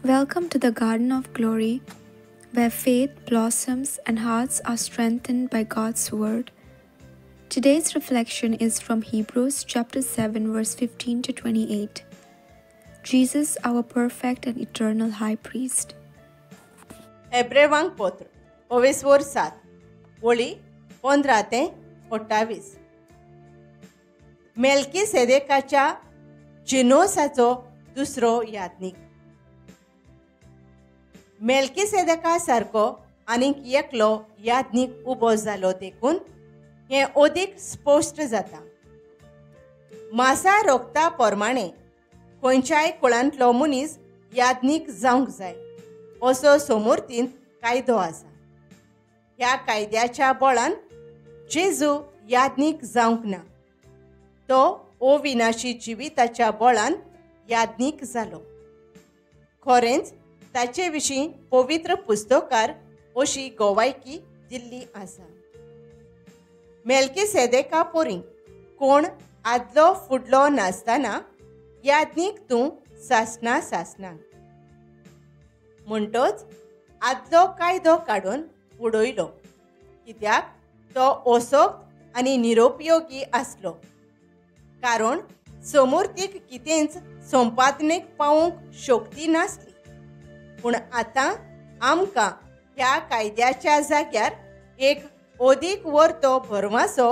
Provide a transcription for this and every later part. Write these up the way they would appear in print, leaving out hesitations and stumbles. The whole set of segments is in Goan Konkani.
Welcome to the Garden of Glory, where faith blossoms and hearts are strengthened by God's Word. Today's reflection is from Hebrews chapter 7, verse 15 to 28. Jesus, our perfect and eternal High Priest. एब्रेवांक पत्र ओवेसवर 7 वळी 15 ते 28. मेल्कीसेदेकाच्या जिनोसाचो दुसरो याज्ञीक. मेल्कीसेदेका सारको आनीक एकलो याज्ञीक उबो जालो देखून हें अदीक स्पश्ट जाता. मासा रोगता प्रमाणे खंयच्याय कुळांतलो मनीस याज्ञीक जावंक जाय असो सोमुर्तींत कायदो आसा. ह्या कायद्याच्या बळान जेजू याज्ञीक जावंक ना, तो अविनाशी जिविताच्या बळान याज्ञीक जालो. खरेंच ताचे विशीं पवित्र पुस्तकार अशी गोवायकी दिल्ली आसा. मेल्कीसेदेका पोरी कोण आदलो फुडलो नासतना याज्ञीक तूं सासना सासना. म्हणटच आदलो कायदो काडून उडयलो, कित्याक तो असोक्त आनी निरुपयोगी आसलो. कारण समूर्तीक कितेंच संपादनेक पावोवंक शक्ती नासली. पूण आतां आमकां ह्या कायद्याच्या जाग्यार एक अदीक वर्तो भरवासो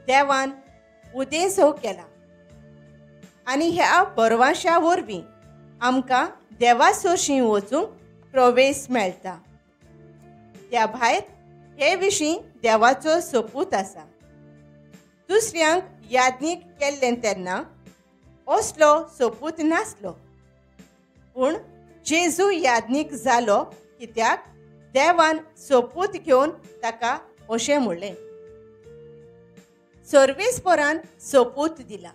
देवान उदेसो केला आनी ह्या भरवाश्या वरवीं आमकां देवा सोरशीं वचूंक प्रवेश मेळटा. त्या भायर हे विशीं देवाचो सोपूत आसा. दुसऱ्यांक याज्ञीक केल्लें तेन्ना असलो सोपूत नासलो, पूण जेजू याज्ञीक जालो कित्याक देवान सोपूत घेवन ताका अशें म्हणलें, सर्वेस्परान सोपूत दिला,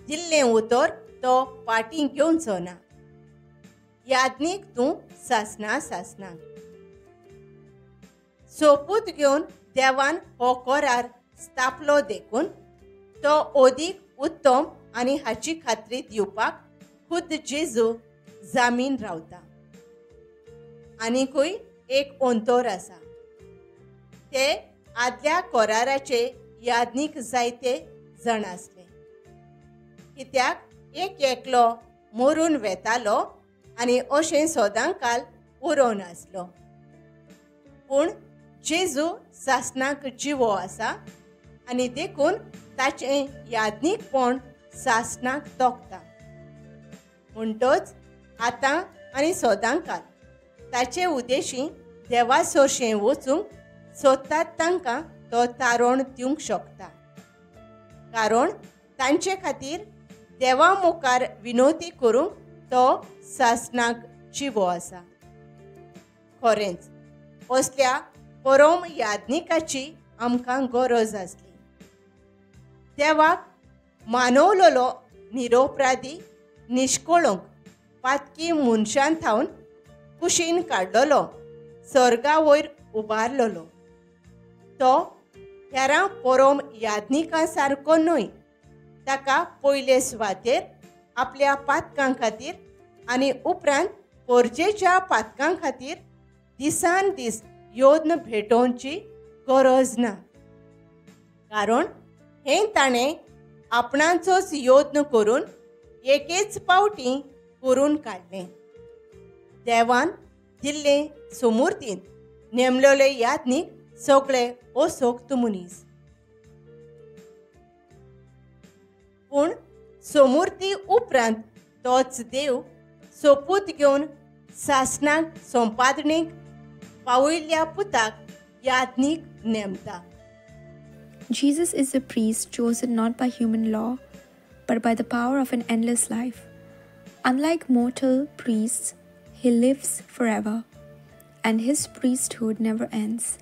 दिल्लें उतर तो पाटी घेवचो ना, याज्ञीक तूं सासना सासना. सोपूत घेवन देवान हो करार स्थापलो देखून तो अदीक उत्तम आनी हाची खात्री दिवपाक खुद्द जेजू जामीन रावता. आनीकूय एक अंतर आसा, ते आदल्या कराराचे याज्ञीक जायते जाण आसले, कित्याक एक एकलो मरून वेतालो आनी अशें सदांकाल उरोवन आसलो. पूण जेजू सासनाक जिवो आसा आनी देखून ताचें याज्ञीकपण सासनाक तोखता. म्हणटच आतां आनी सदांकाल ताचे उद्देशी देवा सोरशें वचूंक सोदतात तांकां तो तारण दिवंक शकता, कारण तांचे खातीर देवा मुखार विनोती करूंक तो सासनाक जिवो आसा. खरेंच असल्या परम याज्ञिकाची आमकां गरज आसली. देवाक मानवलेलो निरोपराधी निश्कळंक पातकी मनशान थावन कुशीन काडलेलो सर्गा वयर उबारलेलो तो हेरां परम याज्ञिकां सारको न्हय. ताका पयले सुवातेर आपल्या पातकां खातीर आनी उपरांत पोरजेच्या पातकां खातीर दिसान दीस योद्न भेटोवची गरज ना, कारण हें ताणें आपणाचोच योद्न करून एकेच पावटी करून काडलें. देवान दिल्ले सोमुर्तींत नेमलेले याज्ञीक सगळे असोक्त मनीस, पूण सोमुर्ती उपरांत तोच देव सोपूत घेवन सासनाक संपादनेक पावयल्ल्या पुताक Yagnik नेमता. Jesus is a priest chosen not by human law, but by the power of an endless life. Unlike mortal priests, he lives forever, and his priesthood never ends.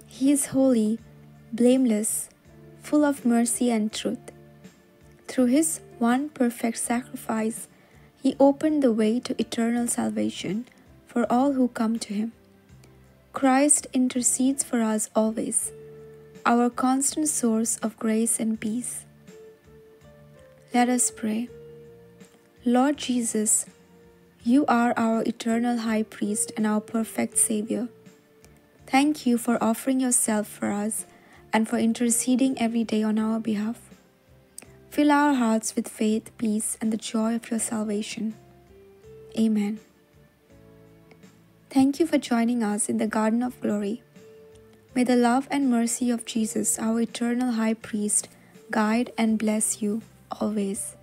He is holy, blameless, full of mercy and truth. Through his one perfect sacrifice, he opened the way to eternal salvation for all who come to him. Christ intercedes for us always, our constant source of grace and peace. Let us pray. Lord Jesus, You are our eternal High Priest and our perfect Savior. Thank you for offering yourself for us and for interceding every day on our behalf. Fill our hearts with faith, peace, and the joy of your salvation. Amen. Thank you for joining us in the Garden of Glory. May the love and mercy of Jesus, our eternal High Priest, guide and bless you always.